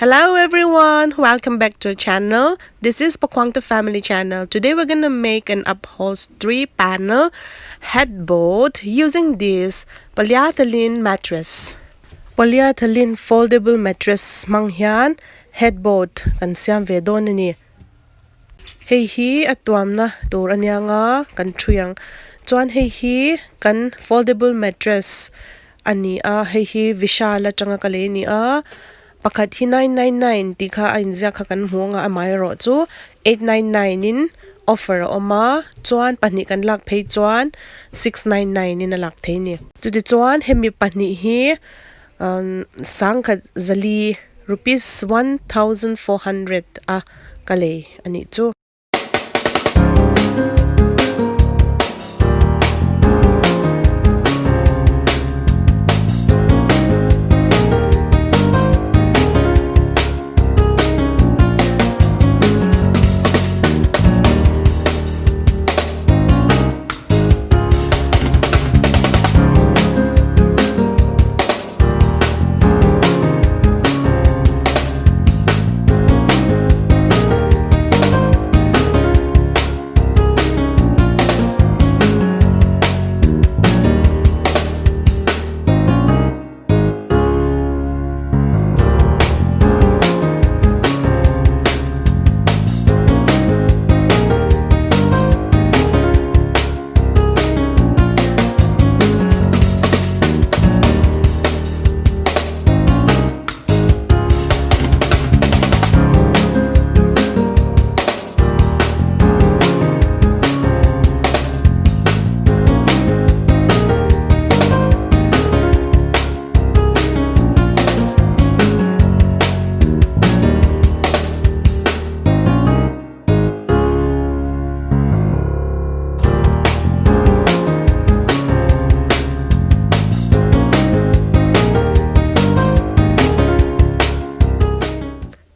Hello everyone, welcome back to our channel. This is Pokhuangte Family Channel. Today we're gonna make an upholstery panel headboard using this polyethylene mattress. Polyethylene foldable mattress hmang hian headboard kan siam ve dawn a ni. Hei hi a tuamna tur a nia nga kan thui ang. Chuan hei hi kan foldable mattress a ni a, hei hi Vishal atanga ka lei a ni a, pakhat hi 999 tih kha a inziak kha kan hmu anga amaherawhchu 899 in offer a awm a, chuan pahnih kan lak phei chuan 699 in a lak thei a ni. Chutichuan hemi pahnih hi Sangkhat zali, rupees 1400, a ka lei a nih chu.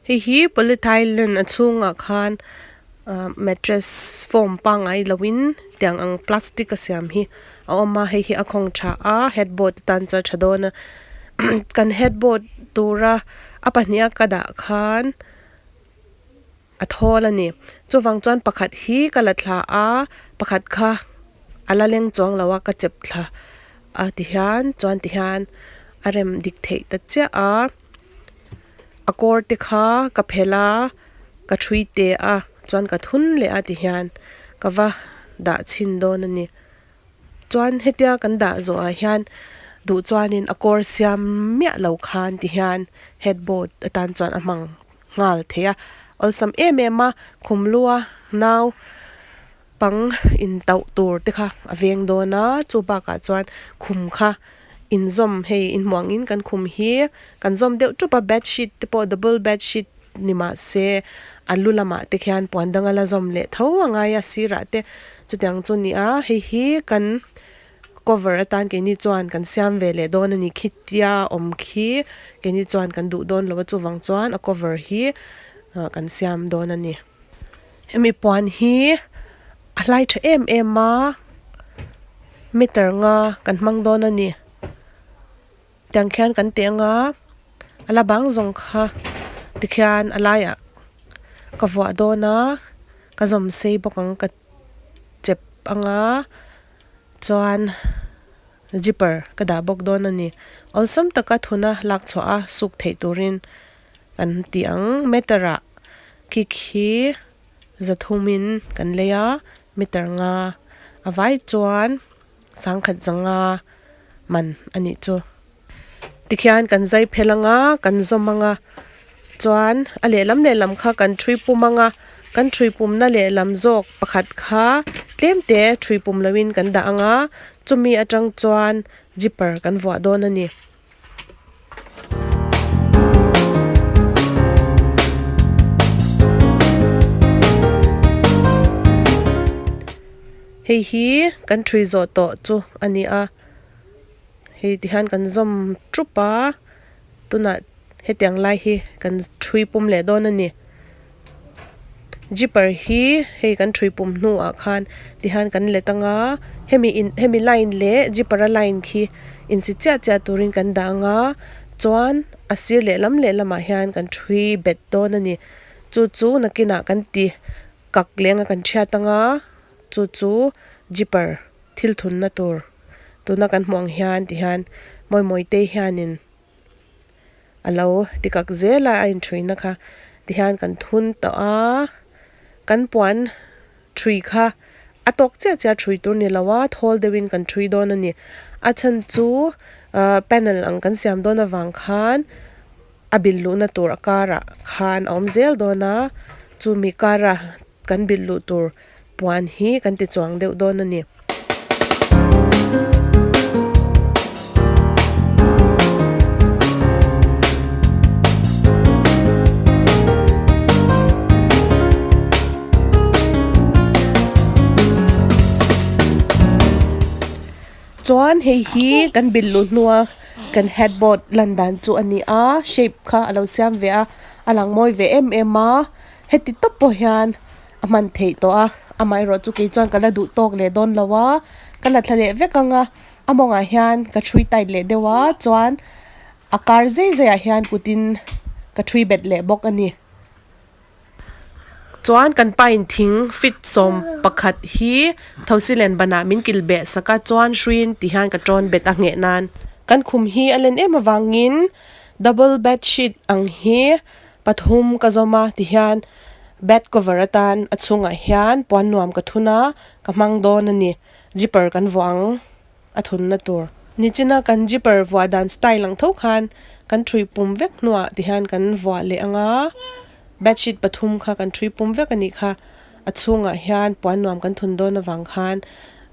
Hei hi polyethylene a chhungah khan ah mattress foam pangngai loin tiang ang plastic a siam hi a awm a hei hi a khawng tha a headboard atan chuan a tha dawn a kan headboard tura a pahnih a ka dah khan. A thawl a ni. Chuvang chuan pakhat hi ka la thla a, pakhat kha a la leng chuang lo a, ka chep thla a ti hian chuan ti hian a rem dik theih ta chiah a. A kawr te kha ka phelh a, ka thui te a, chuan ka thun leh a ti hian ka va dah chhin dawn a ni. Chuan hetia kan dah zawh ah hian duh chuanin a kawr siam miah lo khan ti hian headboard atan chuan a hmang nghal thei a, awlsam em em a khum lua nau pang in tauh tur te kha a veng dawn a chu bakah chuan khum kha inzawm hei inhmuh angin kan khum hi kan zawm deuh tup a bedsheet te pawh double bedsheet ni mah se a lu lamah te khian puan dang a la zawm leh tho a ngai a sirah te chutiang chu a ni a hei hi kan cover atan keini chuan kan siam ve leh dawn a ni khitia awm khi keini chuan kan duh dawn lo a chuvang chuan a cover hi ah kan siam dawn a ni hemi puan hi a hlai tha em em a meter nga kan hmang dawn a ni tiang khian kan teh anga a la bang zawng kha tikhian a laiah ka vuah dawn a ka zawm sei bawk ang ka chep anga. Chuan zipper ka dah bawk dawn a ni. Awlsam taka thuna lak chhuah a suk theih turin kan ti ang. Meter ah khi khi zathumin kan lei a, meter nga a vai chuan sangkhat zanga man a nih chu. Tikhian kan zai phel anga kan zawm anga chuan a lehlam lehlam kha kan thui pum anga kan thui pumna lehlam zawk pakhat kha tlem te thui pum loin kan dah anga chumi atang chuan zipper kan vuah dawn a ni. Hei hi kan thui zawh tawh chu a ni a. Hei ti hian kan zawm tup a tunah hetiang lai hi kan thui pum leh dawn a ni zipper hi hei kan thui pum hnuah khan ti hian kan let anga hemi in hemi line leh zipper a line khi insi chiah chiah turin kan dah anga chuan. a sir lehlam lehlamah hian kan ṭhui bet dawn a ni chu chu nakinah kan ti kak leng a kan ṭhiat anga chu chu zipper thil thunna tur tuna kan hmuh ang hian ti hian Mawimawitei hianin a lo ti kak zel a a inṭhuina kha ti hian kan thun tawh a kan puan ṭhui kha a tawk chiah chiah ṭhui tur ni lo a thawl deuhin kan ṭhui dawn a ni a chhan chu ahh panel ang kan siam dawn avang khan a bil luhna tur a karah khan a awm zel dawn a chumi kara kan bil luh tur puan hi kan ti chuang deuh dawn a ni. Chuan hei hi kan bil luh hnua kan headboard lan dan chu a ni a shape kha a lo siam ve a a lang mawi ve em em a heti tawp pawh hian a hman theih tawh a amaherawh chu kei chuan ka la duh tawk leh dawn lo a ka la thla leh vek ang a a mawngah hian ka thui tight leh deuh a chuan a kar zai zai ah hian kutin ka thui bet leh bawk a ni. Chuan kan pain thing feet 11 hi thosi len banah min kil beh sak a chuan hruiin ti hian ka tawn bet a ngheh nan. Kan khum hi a len em avangin double bed sheet ang hi pathum ka zawm a ti hian bed cover atan a chhungah hian puan nuam ka thun a ka hmang dawn a ni zipper kan vuah ang a thunna tur. Nichina kan zipper vuah dan style ang tho khan kan thui pum vek hnuah ti hian kan vuah leh ang a bedsheet pathum kha kan thui pum vek a nih kha a chhungah hian puan nuam kan thun dawn avang khan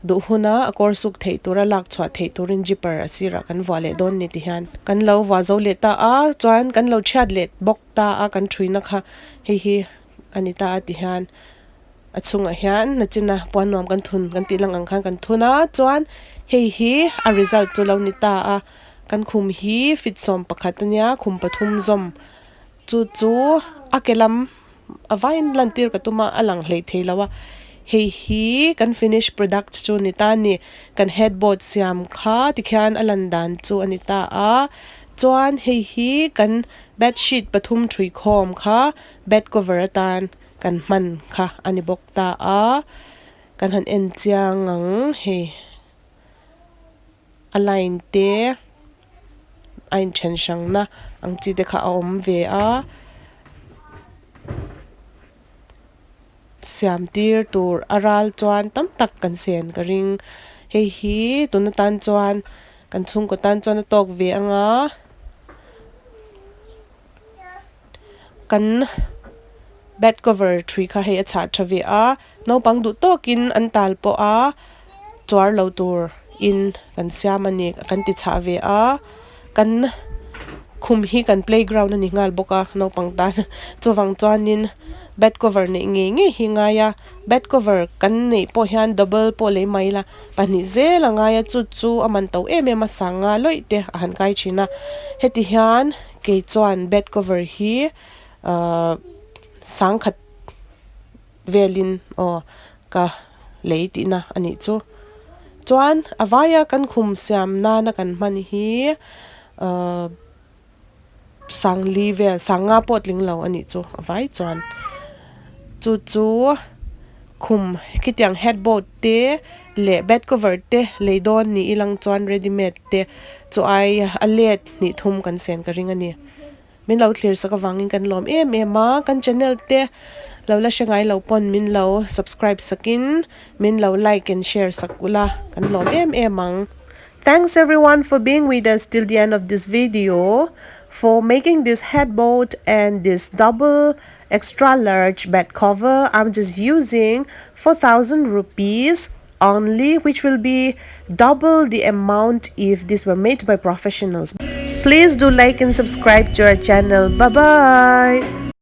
duh huna a kawr suk theih tura lak chhuah theih turin zipper a sirah kan vuah leh dawn ni ti hian kan lo vuah zo leh ta a chuan kan lo chhiat leh bawk ta a kan thuina kha hei hi a ni ta a ti hian. A chhungah hian nachina puan nuam kan thun kan tih lang ang khan kan thun a chuan hei hi a result chu lo ni ta a kan khum hi feet 11 ania khum pathum zawm chu chu a ke lam a vaiin lan tir ka tum a a lang hlei thei lo a hei hi kan finish product chu a ni ta a ni kan headboard siam kha tikhian a lan dan chu a ni ta a chuan hei hi kan bedsheet pathum thui khawm kha bed cover atan. Kan hman kha a ni bawk ta a, kan han en chiang ang hei a line te a inthen hrang na ang chi te kha a awm ve a, siam tir tur a ral chuan tam tak kan sen ka ring hei hi tuna tan chuan kan chhungkaw tan chuan a tawk ve ang a. Kan bed cover thui kha hei a chhah tha ve a naupang duh tawkin an tal pawh a chuar lo tur in kan siam a ni kan ti chhah ve a kan khum hi kan playground a ni nghal bawk a naupang tan chuvang chuanin bed cover neih ngei ngei hi a ngai a bed cover kan neih pawh hian double pawh lei mai ila pahnih zel a ngai a chu chu a man to em em a sanga lawih te a han kai thin a heti hian. Kei chuan bed cover hi ahh sangkhat velin aw ka lei tihna a nih chu. Chuan a vaia kan khum siam nana kan hman hi ahh sangli vel sanga pawh tling lo a nih chu a vai chuan. Chu chu khum khitiang headboard te leh bed cover te lei dawn ni ilang chuan ready made te chu ai a let hnih thum kan sen ka ring a ni. Min lo thlir sak avangin kan lawm em em a, kan channel te lo la hre ngai lo pawn min lo subscribe sakin min lo like and share sak ula kan lawm em em ang. Thanks everyone for being with us till the end of this video for making this headboard and this double extra large bed cover I'm just using 4000 rupees only which will be double the amount if this were made by professionals. Please do like and subscribe to our channel. Bye bye.